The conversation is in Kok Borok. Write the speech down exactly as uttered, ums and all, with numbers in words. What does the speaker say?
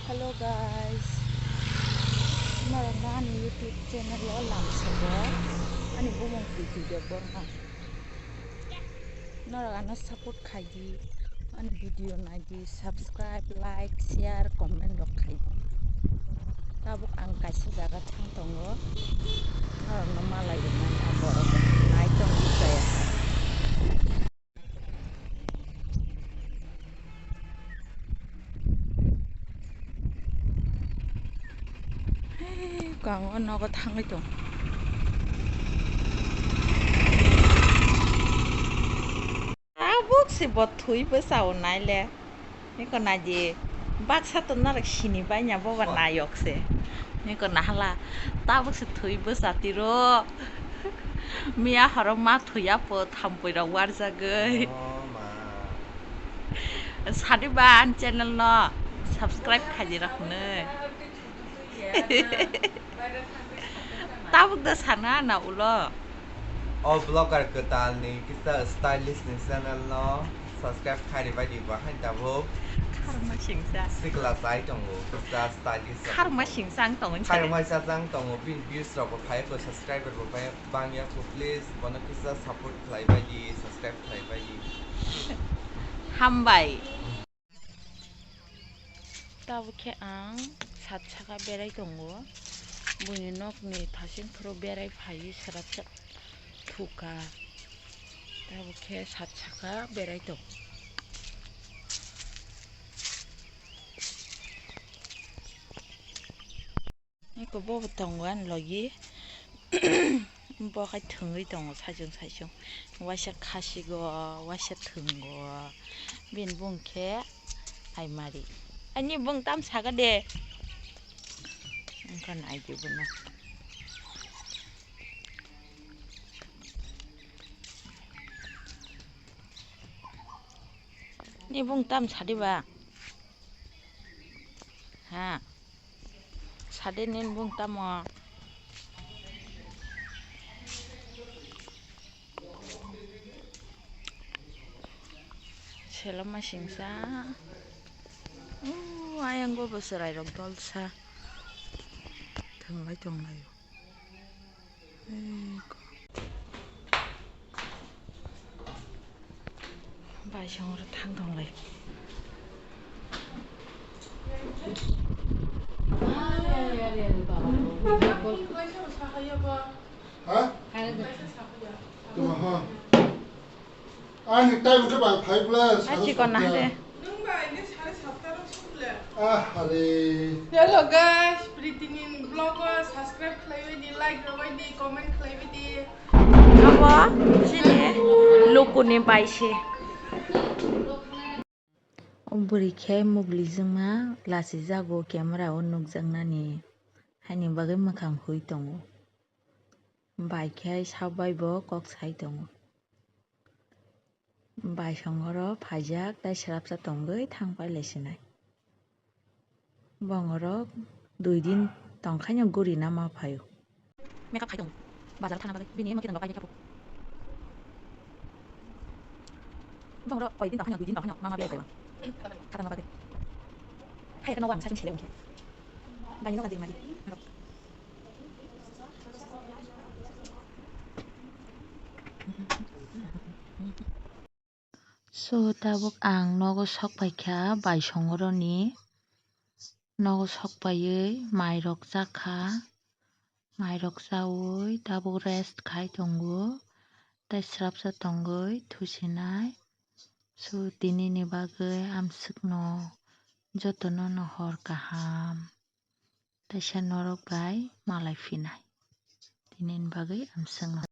Hello guys, norok no ani YouTube channel o lamsogo, ani bumung Priti Debbarma. Norok ano support khai di, ani video nai di, subscribe, like, share, comment rok khai di. Tabuk ang kaisa jaga thang tongo, norok no malai rwmani, ang borok nai tong kaya. Hey, kang o nogo thangwi tong. Tabuk se bo thwi bwsa o nai le. Niko naidi, baksa to narok sini bai nya boba nayok se. Niko nahala, tabuk se thwi bwsa tiro. Miya horo ma thwi apo thampui rok warjagwi. Oh, ma. Sadi ba an channel no subscribe khaidi rok hwnwi. Tabuk da sana na ulo. O vlogger kwtal ni kisa stylist ni channel no subscribe khai ribai di bo hain tabuk. Kharma singsa. Sikla chai tongo kisa stylist rok. Kharma singsa ang tongo. Kharma singsa ang tongo, bin views rok bo phai ko, subscriber bo phai bang ya ko, please bono kisa support khlai bai di, subscribe khlai bai di. Hambai. Tabuk khe ang sat saka berai tongo, buini nokni thasing phuru berai phaiwi swrapsa thuka. Tabuk khe sat saka berai tongo. Eko bo bo tongo ani logi. Bo khai thwngwi tongo saichung saichung. Waisa khasigo, waisa thwngo. Bini bung khe aimari. Ani bung tam saka de. Wngkha naidi bono. Ni bung tam sadi ba? Ha. Sade nin bung tamo. Seloma singsa. Uh, ayang go bo chwrai rok dolsa. Thwnglai tonglaio. Baisong oro thang tonglai. Ha? Tuma ha. Ani time khe bang five plus. Ah, chikon na de. Nung ba ini sare sapta rok sumle. Ah, are. Hello guys, Priti ni vlog o subscribe khlaiwi di, like rwbai di, comment khlaiwi di. Abo chini lukuni baise. O bwrwi khe muglijwkma lachijago camera o nukjaknani, haini bagwi mwkhang hui tongo. Bai khe sak bai bo kok sai tongo. Bai songoro phaijak tei swrapsa tongwi thang pailai sinai. Bongorok dui din tongkhaino guri nama phaio. Makeup khai tongo. Bazar thana bagwi bini mwkhitwng rok kaijak khapo. Bongorok koi din tongkhaino dui din tongkhaino mama belai khaio. Khatana bagwi. Hai khe nogo ang sachung sele wngkhe. Bani nogo jingmadi. So, tabuk ang nogo sok paikha bai songoroni. Nogo sok paiwi mairok chakha. Mairok chawi tabuk rest khai tongo. Tei swrapsa tongwi thusinai. So, tinini bagwi amswkno jotono no hor kaham. Teisa norok bai malai phinai. Tinini bagwi amswkno.